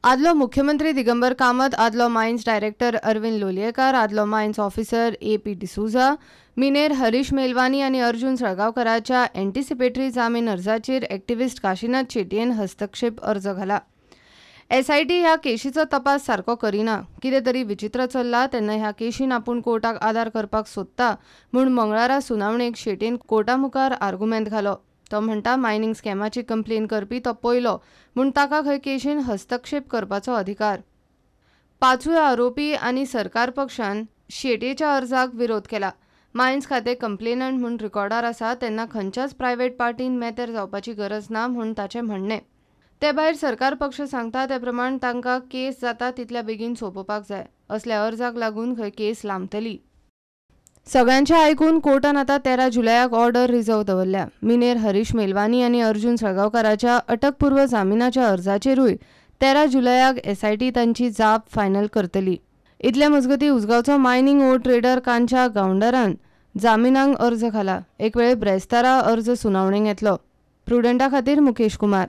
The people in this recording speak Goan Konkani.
आदलो मुख्यमंत्री दिगंबर कामत, आदलो मायन्स डायरेक्टर अरविंद लोलयेकार, आदलो मायन्स ऑफिसर ए.पी. डिसोझा, मिनेर हरीश मेलवानी आनी अर्जुन सळगांवकाराच्या एंटिसिपेटरी जामीन अर्जाचेर एक्टिविस्ट काशीनाथ शेटयेन हस्तक्षेप अर्ज घाला. एसआयटी ह्या केशीचो तपास सारको करिना, कितें तरी विचित्र चल्ला तेन्ना ह्या केशीन आपूण कोर्टाक आदार करपाक सोदता म्हूण मंगळारा सुनावणेक शेटयेन कोर्टा मुखार आर्गुमेंत घालो. तो म्हणटा, मायनिंग स्कॅमाची कंप्लेन करपी तो पयलो म्हूण ताका खंय केशीन हस्तक्षेप करपाचो अधिकार. पांचूय आरोपी आनी सरकार पक्षान शेटयेच्या अर्जाक विरोध केला. मायन्स खातें कंप्लेनंट म्हूण रिकॉर्डार आसा तेन्ना खंयच्याच प्रायव्हेट पार्टीन मेतेर जावपाची गरज ना म्हूण ताचें म्हणणें. ते भायर सरकार पक्ष सांगता ते प्रमाण तांकां केस जाता तितल्या बेगीन सोंपोवपाक जाय. असल्या अर्जाक लागून खंय केस लांबतली. सगळ्यांचे आयकून कोर्टान आतां 13 जुलयाक ऑर्डर रिझर्व दवरल्या. मिनेर हरीश मेलवानी आनी अर्जुन सळगांवकाराच्या अटकपूर्व जामिनाच्या अर्जाचेरूय 13 जुलयाक एसआयटी तांची जाप फायनल करतली. इतले मजगतीं उसगांवचो मायनिंग ओ ट्रेडर कांच्या गावंडरान जामिनाक अर्ज घाला. एक वेळ ब्रेस्तारा अर्ज सुनावणेक येतलो. प्रुडंटा खातीर मुकेश कुमार.